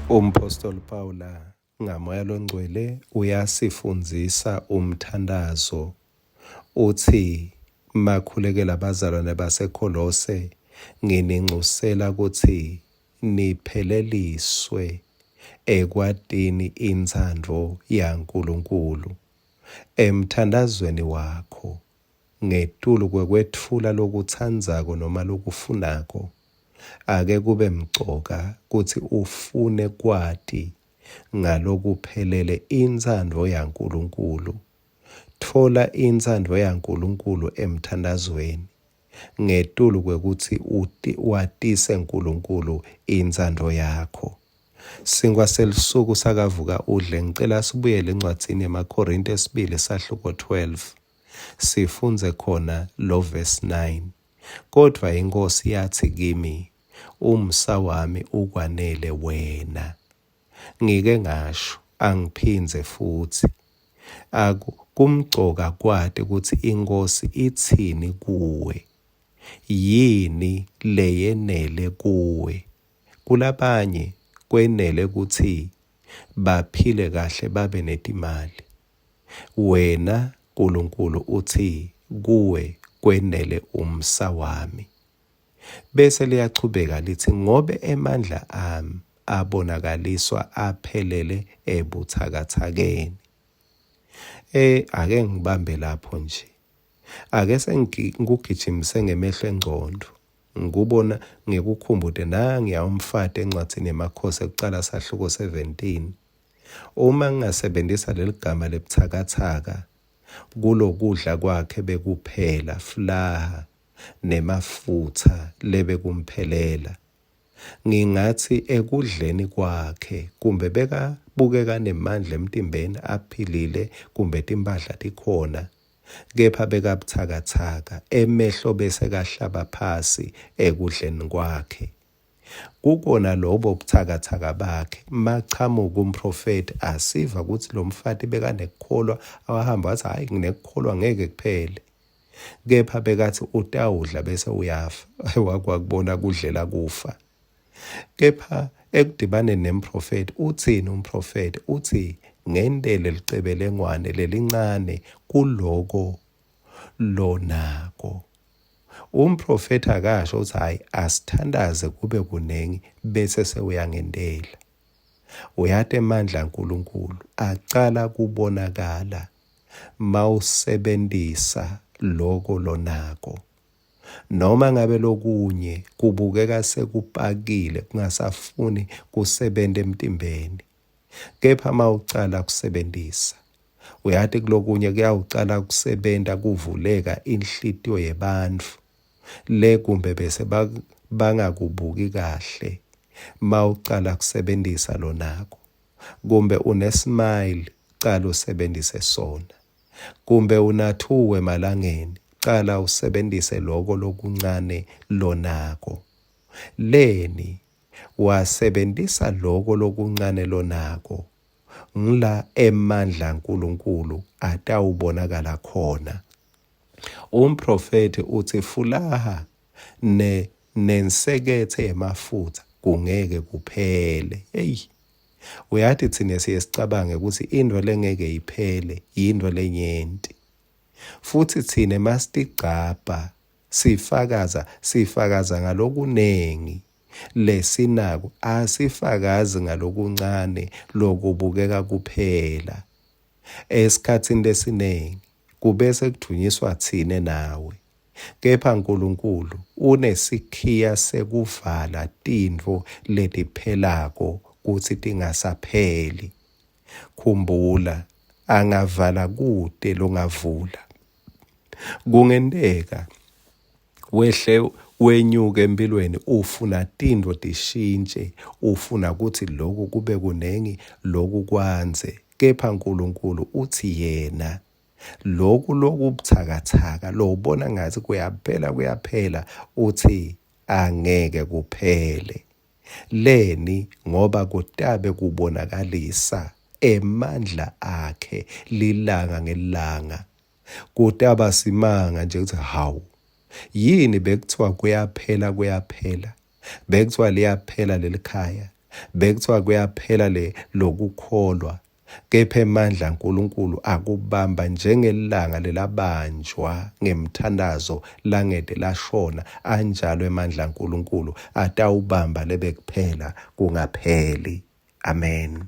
Umphostoli Pawula ngamoya longcwele uyasifundzisa umthandazo utsi makhulekela bazalwane baseKholose nginincusela kutsi nipheleliswe ekwatini intsandvo yaNkulunkulu emthandazweni wakho ngetulu kwekwetfula lokutsandzako noma lokufunako, ake kube mcoka kutsi ufune kwati ngalokuphelele intsandvo yaNkulunkulu. Tfola intsandvo yaNkulunkulu emthandazweni ngetulu kwekutsi watise Nkulunkulu intsandvo yakho. Sinkwa selusuku sakavuka udle ngicela sibuyele encwadzini yemaKorinte esibili sahluko 12 sifundze khona lo verse 9. Kodvwa iNkhosi yatsi kimi, Umsa wami ukwanele wena. Ngike ngasho, angiphindze futsi. Aku kumcoka kwati kutsi iNkhosi itsini kuwe. Yini leyenele kuwe? Kulabanye kwenele kutsi baphile kahle babe netimali. Wena Nkulunkulu utsi kuwe kwenele umsa wami. Bese liyachubeka litsi ngobe emandla ami abonakaliswa aphelele ebutsakatsakeni. Eh ake ngibambe lapho nje. Ake sengikugijimise ngemehlo engcondvo. Ngikubona ngikukhumbute nangiya umfati encwadzini yemakhosi ekucala sahluko 17. Uma ngingasebentisa leligama lebutsakatsaka kulokudla kwakhe bekuphela fulaha nemafutsa lebekumphelela. Ngingatsi ekudleni kwakhe kumbe bekabukeka nemandla emtimbeni aphilile kumbe timphahla tikhona kepha bekabutsakatsaka emehlo bese kahlaba phasi ekudleni kwakhe. Kukona lobo butsakatsaka bakhe machamuka umprofethi asiva kutsi lo mfati bekanekukholwa awahamba watsi hhayi nginekukholwa ngeke kuphele. Kepha bekatsi utawudla bese uyafa. Wakwakubona kudlela kufa. Kepha ekudibaneni nemprofethi utsini umprofethi? Utsi ngentele licebelengwane lelincane kuloko lonako. Umprofethi akasho ukuthi hayi asithandaze kube kunengi bese sewuyangentela. Uyati emandla aNkulunkulu acala kubonakala mawusebentisa loko lonako. Noma ngabe lokunye kubukeka sekupakile kungasafuni kusebenta emtimbeni, kepha mawucala kusebentisa uyati kulokunye kuyawucala kusebenta kuvuleka inhlitiyo yebantfu le kumbe bese bangakubuki kahle mawucala kusebentisa lonako kumbe unesmile cala usebentise sona kumbe unathuwe emalangeni cala usebentise loko lokuncane lonako leni wasebentisa loko lokuncane lonako ngila emandla aNkulunkulu atawubonakala khona Umprofethi utsi fulaha ne nensekethe yemafutsa kungeke kuphele. Hey. Uyati tsine siye sicabange kutsi intfo lengeke iphele yintfo lenyenti. Futsi tsine masitigcabha sifakaza sifakaza ngalokunengi lesinako asifakazi ngalokuncane lokubukeka kuphela. Esikhatsini lesiningi kubese kudvunyiswa tsine nawe. Kepha Nkulunkulu unesikhiya sekuvala tintfo letiphelako kutsi tingasapheli. Khumbula, angavala kute longavula. Kungenteka wehle wenyuke empilweni ufuna tintfo tishintje, ufuna kutsi loku kube kunengi, loku kwandze. Kepha Nkulunkulu utsi yena Loku lokubuthakathaka lowubona ngathi kuyaphela kuyaphela uthi angeke kuphele. Leni ngoba kutabe kubonakalisa emandla akhe lilanga ngelilanga. Kutaba simanga nje ukuthi hawu yini bekuthiwa kuyaphela kuyaphela. Bekuthiwa liyaphela lelikhaya. Bekuthiwa kuyaphela le lokukholwa, kepha emandla aNkulunkulu akubamba njengelanga lelabanjwa ngemthandazo langete lashona, anjalo emandla aNkulunkulu atawubamba lebekuphela kungapheli. Amen.